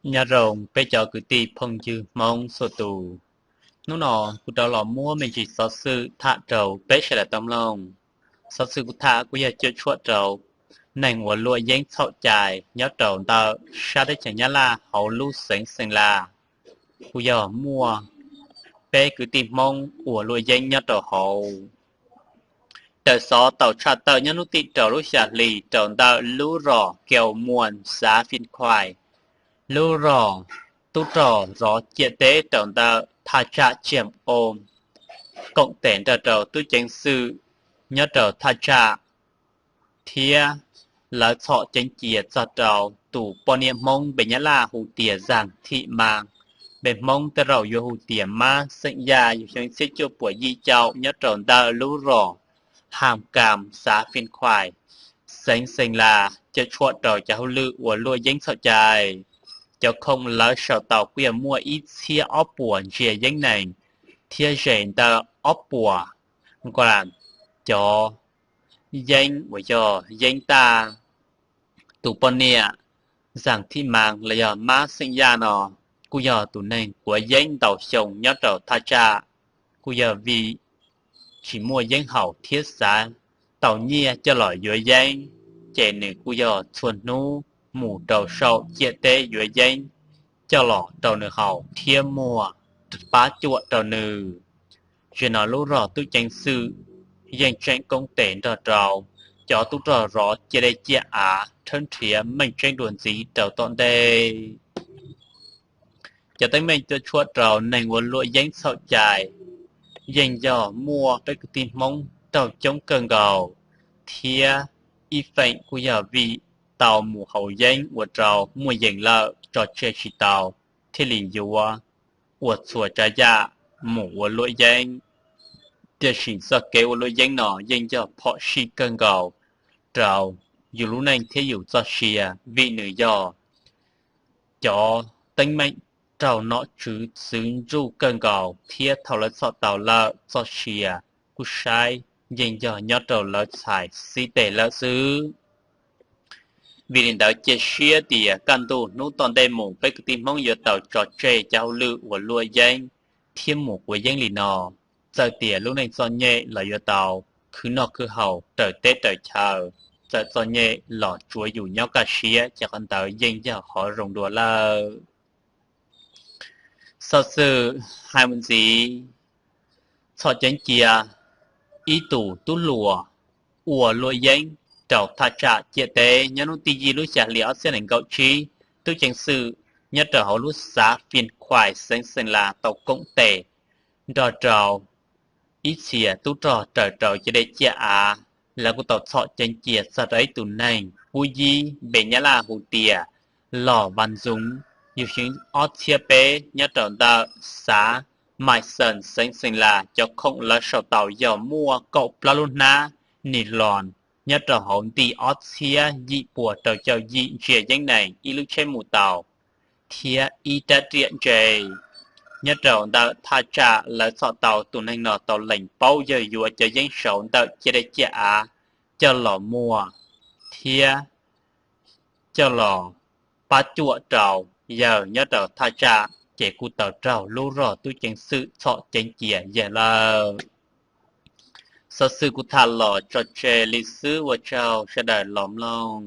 Nyob zoo peb cov kwv tij phooj ywg Hmoob txhua tus, hnub no kuv rov los muab me ntsis xov xwm tham rau peb sawv daws tau mloog. Xov xwm kuv tham kuj yog cuam tshuam rau neeg uas luam yeeb txhaum cai nyob rau ntawm sab teb chaws Nyab Laj hauv lub xeev Xeem Las, kuj yog muaj peb kwv tij Hmoob uas luam yeeb nyob rau hauv. Raws xov tau tshaj tawm nyob hnub tim rau lub xya hli rau ntawm lub zos Keo Muas, xav Fij Khuais, lub zos tub rog zov ciam teb rau ntawm thaj tsam Tsiam Oo, koom tes nrog rau tub ceev xwm nyob rau thaj tsam thiab lawv txhom ceev cia txog rau tus poj niam Hmoob npe Nyab Laj hu tias Zag Thim Mas, npe Hmoob tej zaum yuav hu tias Mab Xeem Yaj, yug xyoo txhiab cuaj puas yim caum, nyob rau ntawm lub zos Ham Kam, xav Fij Khuais, xeev Xeem Las, cuam tshuam rau cov hauj lwm uas luam yeeb txhaum cai. Cov khoom lawv sau tau kuj yog muaj ib txhiab ob puas ntsiav yeeb nees thiab ze ntawm ob puas nkuas cov yeeb uas yog yeeb taj. Tus poj niam Zag Thim Mas los yog Mab Xeem Yaj no kuj yog tus neeg kuav yeeb ntau xyoo nyob rau thaj tsam, kuj yog vim tsis muaj yeeb haus thiab xav tau nyiaj coj los yuav yeeb, ces nws kuj yog txhua hnub mus rau saum ciam teb yuav yeeb coj los rau nws haus thiab muag pab cuam rau nws. Zaum no lub zos tub ceev xwm yeej tseem koom tes nrog rau cov tub rog zov ciam dej ciam av rhawb nrhiav meej tseeb dua ntxiv rau tom ntej. Cov teeb meem cuam tshuam rau neeg uas luam yeeb txhaum cai yeej yog muaj peb kwv tij Hmoob raug coob kawg nkaus, thiab ib feem kuj yog vim tau mus haus yeeb ua rau muaj yees lawm tso tseg tsis tau, thiaj li yuav ua txhua tsav yam mus ua luam yeeb. Tiam sis txoj kev ua luam yeeb no yeej yog phom sij kawg nkaus rau yus lub neej thiab yus txoj sia, vim nws yog cov teeb meem raug nom tswv txwv ntsuj kawg nkaus, thiab thaum lawv txhom tau lawm txoj sia kuj saib yeej yog nyob rau lawv txhais xib teg lawm xwb. Vim li ntawd cia siab tias kaj ntug hnub tom ntej mus peb kwv tij Hmoob yuav tau tso tseg cov hauj lwm uas luam yeeb thiab mus quav yeeb li no. Txawm tias lub neej txom nyem los yuav tau khwv noj khwv haus raws teb raws chaw, txawm txom nyem los tsuav yus nyob kaj siab ces qhov ntawd yeej yog qhov zoo dua lawm. Xov xwm hais mus ntxiv, txhom ceev cia ib tus tub hluas ua luam yeeb rau thaj tsam ciam teb. Nyob hnub tim yim lub xya hli ob txhiab nees nkaum tsib, tub ceev xwm nyob rau hauv lub xav Fij Khuais xeev Xeem Las tau koom tes nrog rau ib txhia tub rog raws rau ciam dej ciam av, lawv kuj tau txhom ceev cia txog rau ib tus neeg kub yib npe Nyab Laj hu tias Los Vas Ntxoov, yug xyoo ob txhiab peb, nyob rau ntawm xav Mai Xees xeev Xeem Las. Cov khoom lawv sau tau yog muaj kaum plaub lub hnab nilon nyob rau hauv nti ob txhiab yim puas rau caum yim ntsiav yeeb nees, ib lub tsheb mus tau thiab ib rab riam ntse. Nyob rau ntawm thaj tsam lawv txhom tau, tus neeg no tau lees paub yog yuav cov yeeb saud ntawm ciam dej ciam av coj los muag thiab coj los pab cuam rau yawg nyob rau thaj tsam, ces kuj tau raug lub zos tub ceev xwm txhom ceev cia yawg lawm. Xov xwm kuv tham los tso tseg li xwb, ua tsaug sawv daws los mloog.